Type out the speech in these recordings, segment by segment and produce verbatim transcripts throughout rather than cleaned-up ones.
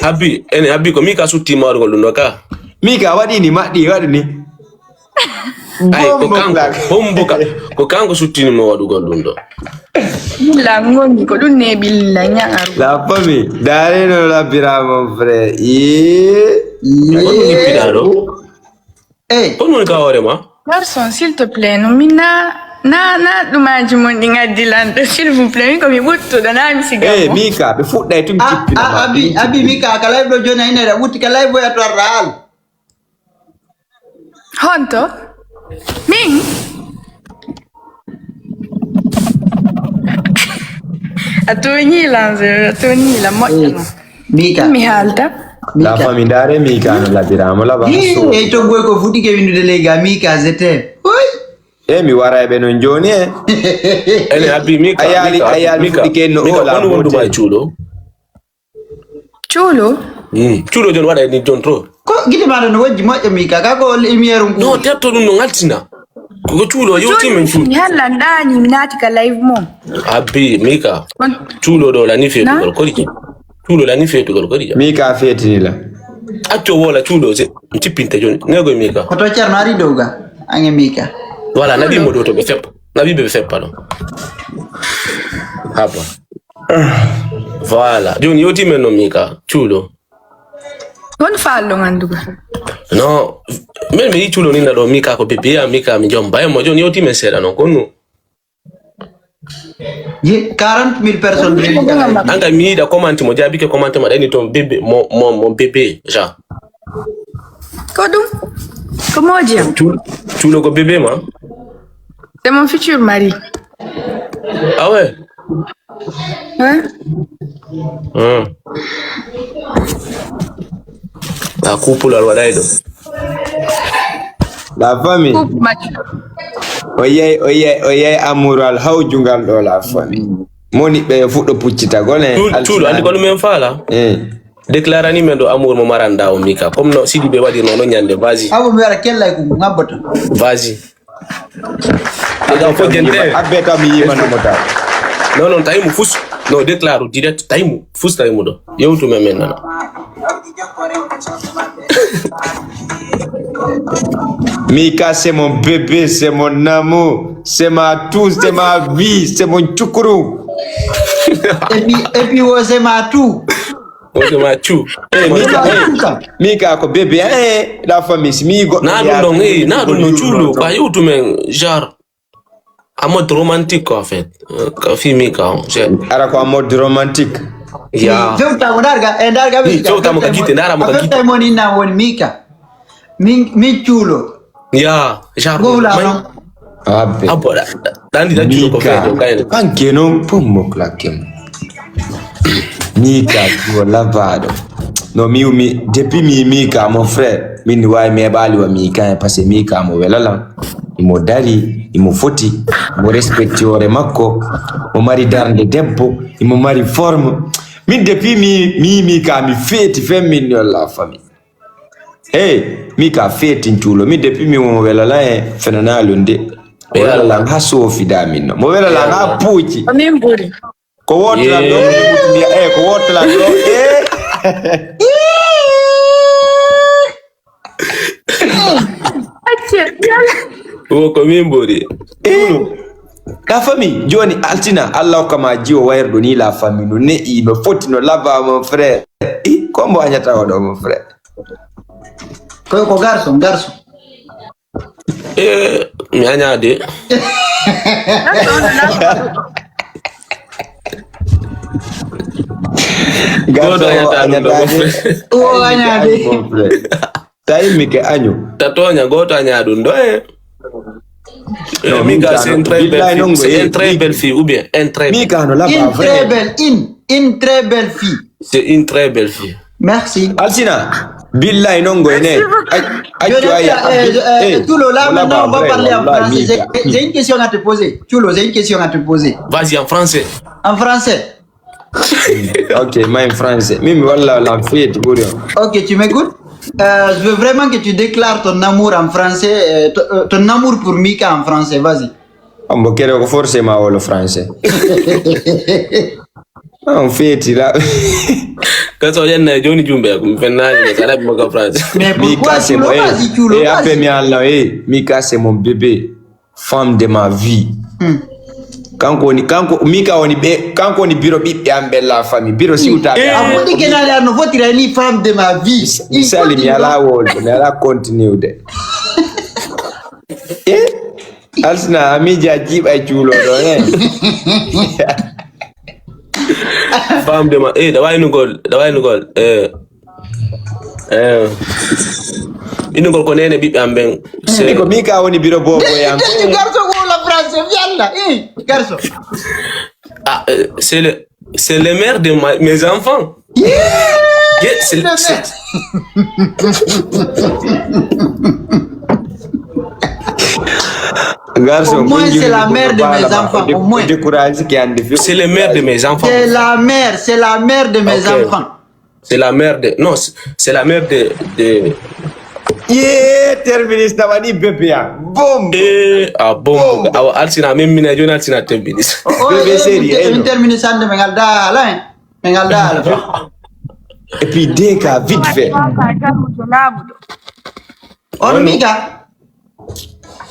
Abi, ene Abi ko Mika sutti mi waɗugol ɗum ɗo ka. Mika waɗi ni, maɗɗi, waɗi ni. Ay, ko kanko, hombo ka, ko kanko suttini mo waɗugol ɗum ɗo. Billa ngongi ko ɗum ne billa ñaaru. La famille, dare no la bira mon frère. Yee. Ko ɗum ñippiɗa ɗo? Eh. Ko ɗum woni ka hoore ma? Garçon, s'il te plaît, no mi na, na, na ɗumaji mon ɗi ngaddi lanɗo, s'il vous plaît, min ko mi ɓuttuɗo, na mi siga. Eh, mo. Mika, ɓe fuɗɗay tun. Ah, jippina ah, ma. Abi, Abi, Mika, ka live ɗo joni, a ina ɗa ɓutti ka live boy a torra al. Honto? Min? A tooñii lan, a tooñii lan, moƴƴa non. Mika. Mi haalta. La famille, ndaare Mika no labiraama, laba so. Ey, toggoy ko fuɗɗike windude ley ga, Mika, je t'aime. Oy. E mi wara e ɓe non jooni e. Ene Abi, Mika, a yaali, Mika, a yaali Mika, fuɗɗike no Mika, o la honɗum wondu ma e cuuɗo? Cuulo? Mm. Cuulo jon waɗa ni jon to. Ko gite ma no wajji moƴƴo Mika, ka ko lumière ngu. No, tetto ɗum no ngaltina. Ko, ko cuulo yewti men cuulo. Mi hallan ɗaani, mi naati ka live mo. Abi, Mika. Cuulo ɗo la ni fetugol ko rija. Cuulo la ni fetugol ko rija. Mika fetini la. Acco wola cuulo se, mi tippinte joni. Nego Mika. Ko to Cerno ari dow ga, ange Mika. Voilà, nabi mo ɗo to ɓe feppa. Nabi ɓe feppa ɗo. Haba. Voilà. Joni yewti men no Mika, cuulo. Won faallo ngandugo. No, men mi yi cuulo ni na ɗo Mika ko bébé ya Mika mi jom bayo mo joni yewti men seeɗa non konno. Ye, quarante mille personnes. Anga mi yiɗa commenté mo jaabike commenté ma ɗani ton bébé, mo, mo, mo bébé, ja. Ko ɗum? Ko moji am? Cuul-, cuulo ko bébé ma? C'est mon futur mari. Ah ouais? Hein? Hmm. A couple al waɗay ɗo. La famille. Couple match. O yey, o yey, o yey amour al hawjungal ɗo la famille. Moni ɓe fuɗɗo puccitagol e. Cuul-, cuulo, andi ko ɗum en faala? Eh. Déclarani men ɗo amour mo maranda o Mika. Comme no Sidi ɓe waɗi noon ñande, vas-y. Awo mi waɗa kella e ko ngabboto. Vas-y. Ɗo fof jente. Abbe kam mi yima no mo taw. Non, non, tawi mo fus. No, déclare direct, tawi mo fus, tawi mo ɗo. Yewtu men, men nana. Mika, c'est mon bébé, c'est mon amour, c'est ma tout, c'est ma vie, c'est mon choucroute. Et puis, et puis, oh, c'est ma tout. Wonde ma cu. Eh, Mika, eh, Mika ko bébé, eh, la famille, si mi goɗɗo na ɗum ɗon, eh, na ɗum no cuulo, ko a yewtu men, genre, en mode romantique, quoi, en fait. Euh, ka fi Mika, on, c'est. Ara ko en mode romantique. Ya. Fewta mo darga, eh, darga. Ni fewta mo ka gite, ndara mo ka gite. Fewta mo ni na woni Mika. Min, min cuulo. Ya, genre, Gowla man. Non. Abbe. Abbo, da, da, da, andi da cuulo ko feejo, kayne. Anke non, pommo klakke mo. Mika, cuulo labaɗo. No, mi, mi, depuis mi, Mika, mon frère. Min wawi mi heɓali wa Mika, parce que Mika mo welalan. Imo dari, imo foti, imo respecti hoore makko, mo mari darnde debbo, imo mari forme. Min depuis mi, mi, Mika, mi feeti fen min, yo la famille. Hey, mi ka feetin cuulo. Mi depuis mi mo welala e fenana lunde. Welala ha sofi da min no. Mo welala ha puuji. Ko min ɓuri. Ko wotla ɗo, eh, ko wotla ɗo, eh. Acce, yalla. Wo ko min ɓuri. Eh. La famille, joni altina, Allah hokka ma jiwo wayruɗo ni la famille, no ne'i, no foti, no laba, mon frère. Eh, ko mbo añata oɗo, mon frère. Ko, ko garçon, garçon. Eh, mi añaade. Goto añata ɗum ɗo, mon frère. O añaade. Tawi mi ke año. Ta tooña, goto aña ɗum ɗo, eh. Eh, non, Mika, c'est une très belle fille. C'est une très belle fille, ou bien un très belle. Mika no laba. Une très belle, une, une très belle fille. C'est une très belle fille. Merci. Alsina, billahi non goy ne. Merci beaucoup. Ay, ay, Jonathan, ay, eh, eh, eh, Tulo, là, maintenant, on va parler en français. J'ai, j'ai une question à te poser. Tulo, j'ai une question à te poser. Vas-y, en français. En français. Ok, ma in français. Mi, mi walla, walla en fait, pour. Ok, tu m'écoutes? Euh, je veux vraiment que tu déclares ton amour en français, euh, ton, euh, ton amour pour Mika en français. Vas-y. Ambo kere ko forcément wolo français. On feeti la. Kaso yenna joni jumbe ko mi fennaani ne sala mo ko France. Mais Mika, pourquoi c'est tu mon, le eh, vas, tu le eh, vas? Appelle-moi Allah, eh. Mika, c'est mon bébé. Femme de ma vie. Kanko woni, kanko, Mika woni ɓe, kanko woni biro ɓiɓɓe am ɓe la famille. Biro siwtaɓe am. A foti kenale an no fotira ni femme de ma vie. Misali, mi ala wolde, mi ala continude. Eh? Alsina, a miija jiiɓa e cuulo ɗo, eh? Femme de ma, eh, da waynugol, da waynugol, eh, eh, inugol ko nene ɓiɓɓe am ɓen. Ni ko Mika woni biro bobo yan. Deju garso ko la France yalla. Eh, garso. Ah, euh, c'est le, c'est le mère de ma- mes enfants. Yeah, c'est le, c'est- Garçon, Au moins, c'est la mère de mes enfants, au moins. Décourage qui en défi. C'est le mère de mes enfants. C'est la mère, c'est la mère de mes Ok. Enfants. C'est la mère de, non, c'est c'est la mère de, de Yeah, terminus na waɗi bébé ya. Boom. Eh, ah bon. Bon. Awa alsina min mina joni alsina terminus. Oh, oh, Bébé eh, chéri, eh, eh, une non. Terminus ande me ngal dala, eh. Me ngal dala. Et puis dès qu'à vite fait. Jaluujo laaɓuɗo. On Mika.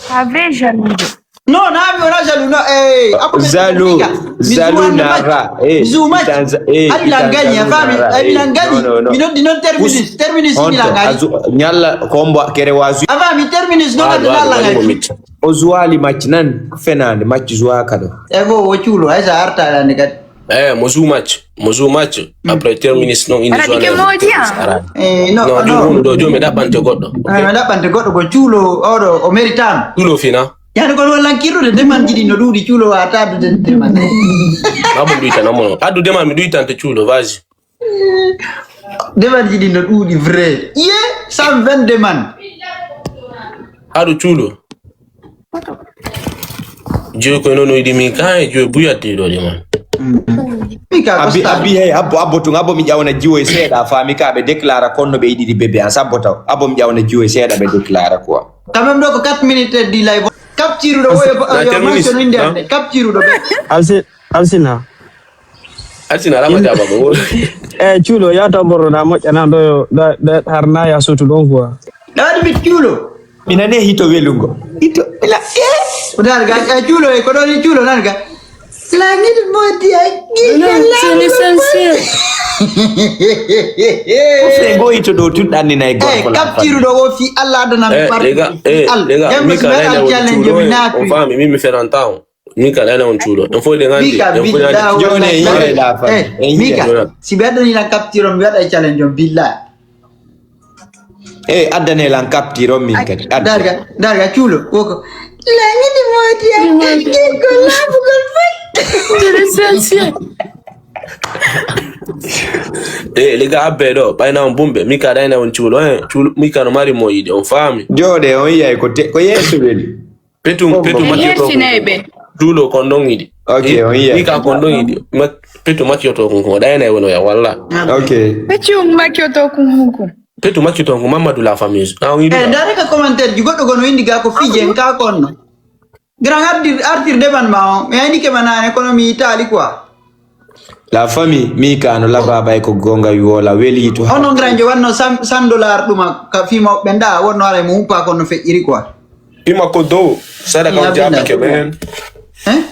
Ka vrai jaluujo. Non, na mi wona jaloux, non. Eh, après, Jaloux, Mika, mi jaloux zuwa na match. ra. Eh, Mi zuwa match. itanza- eh, Ari langani, itanza- a fami, ra, ari eh, langani. no, no, no. Mi noddi non terminus, terminus mi Honto, langani. azu- nyalla kombo kere wazu. A fami terminus non Ah, ade ah, na ah, langani. momit. O zuwali match nan fenande match zuwa kado. E bo wo cuulo ay sa arta dande kadi. Eh, mo zu match, mo zu match. Après terminus non ini Ara zuwa ɗike na- moodi, ah. Ara. Eh, no, No, no. No. Joni ɗo joni mi ɗaɓɓante goɗɗo. Eh, mi ɗaɓɓante goɗɗo ko cuulo oɗo o meritano. Cuulo fina. Yani kono won lankiɗude deman jiɗi no ɗuuɗi cuulo wata addude deman. Mabo mi ɗuytana mo. Addu deman mi ɗuytante cuulo, vas-y. Deman jiɗi no ɗuuɗi vrai. Ye, cent vingt deman. Haɗu cuulo. Joyi koye noon o yiɗi min kan e joyi buyattiɗo ɗi man. Mika ko Abi star. abi hey abbo abbo tun abbo mi ƴawna jiwo e seeɗa fami ka ɓe déclara konno ɓe yiɗiɗi bébé an sabbo taw abbo mi ƴawna jiwo e seeɗa ɓe déclara quoi. Quand même ɗo ko quatre minutes de live. Capture ɗo woyo Na yo terminus, mention inde na? ande. Capture ɗo ɓe. Alsi- Alsina. Alsina rama jaba ko. E cuulo yata borroɗa moƴƴana ɗo yo da- da- har na ya sotu ɗon quoi. Ɗawaɗi mi cuulo. Mi nane hito welungo. Hito ila eh. Ko dar ga e cuulo e ko ɗo ni cuulo nan ga. Langit modi ay. C'est l'essentiel. Ko fe go hito ɗo tun ɗanni nay Eh, gorko la capture ɗo wo fi Allah adana mi Eh, parti. Les gars, eh, Allah. Les gars, Yamba Mika sibata ɗayna on challenge cuulo mi eh, nafi. On faami min mi ferantaa on. Mika ɗayna on cuulo. En fof ɗen anndi. Mika En fof billahi anndi. Joni wallahi. e yimɓe la fa. Eh, E Mika, yimɓe. si ɓe addani lan capture on mi waɗa e challenge on billahi. E addane lan capture on min kadi. Adda. Darga, darga cuulo woko. Langit modi ay. Ko labugol fat. C'est l'essentiel. Eh, Les gars, abbe ɗo ɓayna on bumɓe. Mika ɗayna on cuulo. Eh, cuulo Mika no mari mo yiɗi. On faami. Jooɗe on yiyay ko te- ko yeeso weli. Petum, petum En maccoto. Hersinay ɓe. Cuulo kon ɗon yiɗi. Ok, on yiyay. Mika kon ɗon yiɗi. Ma- Petum maccoto kon ko ɗayna e wono ya walla. Ok. Pecci un makkoto kun hunkun. Petum maccoto kon Mamadou la famille. Ah, on yiɗi. Eh, dare ka commentaire ji goɗɗo gono indi ga ko fije en ka konno. Grand artir artir deban ma on. Mi ayni ke manane kono mi itali quoi. La famille Mika no laba bay ko gonga yola weli to. Ono ngranjo wanno cent dollars ɗuma ka fima ɓe nda wonno ara mo humpa kono feƴƴiri quoi. Ima ko dow. Sadaka on jaabike ɓen. Hein?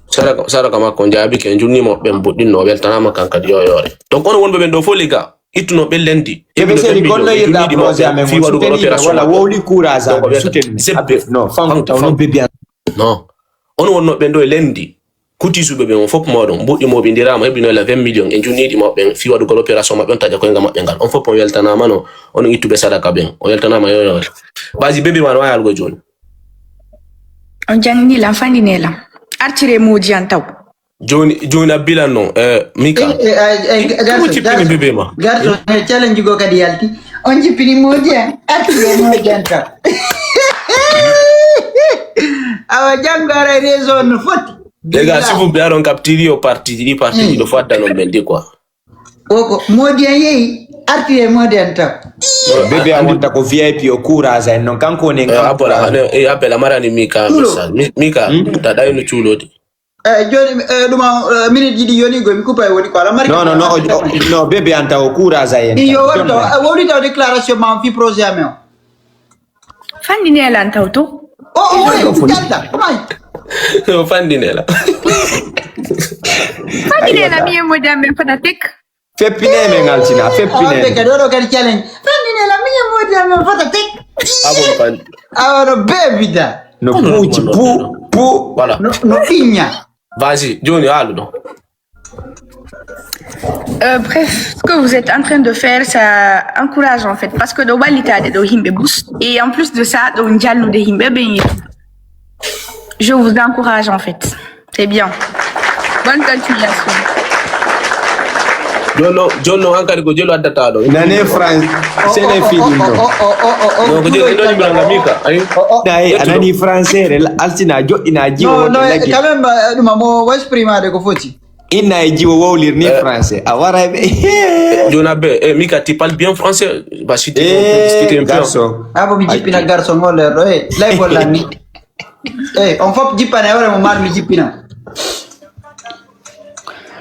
Sadaka, sadaka makko on jaabike en junni mo ɓen buɗɗinno o weltanama kan kadi yoyore. Donc on wonɓe ɓen ɗo fof Les gars. Ittuno ɓe lendi. Ɓe seri gonno yirda projet amen Fi waɗugol opération wala makko. wowli courage Donc, amen ɓe- soutenir. Sebbe. Abbe, non, fanku tawno bebi an. Non. On wonno ɓen ɗo e lendi. Kuti suɓe ɓen on fof moɗon mbuɗɗi moɓindirama heɓino la vingt millions e junniɗi maɓɓe fi waɗugol opération maɓɓe on taƴa koynga maɓɓe ngal on fof on weltanama no onon ittuɓe sadaka ɓen on weltanama yoyore. Basi bébé ma no wawi algo joni. On jangni lan fandine lan. Artire moodi an taw. Joni joni abbilan non eh, Mika. Kamo cippini bébé ma. Garso e challenge go kadi yalti. On jippini moodi an. Artire moodi an taw. Awa janngo aray réseau no foti. Les gars, s'il vous plaît, aron captiri o parti ɗi parti ɗi ɗo fadda non ɓen ɗi quoi. Koko moodi an yehi artire moodi an taw. Bébé a wonta ko V I P o courage en non kanko ne Eh, Abel a- eh, Abel a marani Mika message. Mi- Mika ta ɗayno cuulode. Eh, joni eh, ɗuma eh, minute jiɗi yoni go mi coupe woni ko ala mari. Non, non, non, o- o- non, bébé an taw courage a yen. Iyo wonto woni taw déclaration ma fi projet amen. Fandinela an tawto. O o woni ko jalta. Mai. Fandinela. Fandinela mi e modi amen fata tek. Feppine men altina, Awa feppine. Ka dodo kadi challenge. Fandinela mi e modi amen fata tek. Abon fan. Awa no bebida. No puuci pu pu. Voilà. No no inya. Vas-y, Johnny, allo. Euh, bref, ce que vous êtes en train de faire, ça encourage en fait. Parce que dans Walita, dans Himbebus. Et en plus de ça, dans Djalou de Himbebe. Je vous encourage en fait. C'est bien. Bonne continuation. Jonno jonno hankadi ko jelu addata ɗo. Nane France. Sene fini no. No ko jelu ɗo yimɓe nga mika. Ayi. Dai anani français re altina joɗɗina jiwo No no wonde lagi. Quand même ɗuma mo wasprimade ko foti. Inna e jiwo wowlir ni français. A wara ɓe. Jona be, eh, Mika, tu parles bien français. Bah, si tu peux discuter Eh, un peu. Garçon. Abo mi jippina garçon ngol lerɗo e lay bollanni. Eyi on fof jippane hoore mo mar mi jippina.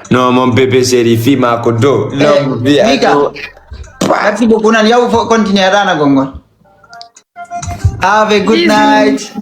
Non, mon bébé chéri, fima ko do. L'homme vit à Mika. do. Merci beaucoup nan yaw fof continue aɗanagol ngol. Have a good night.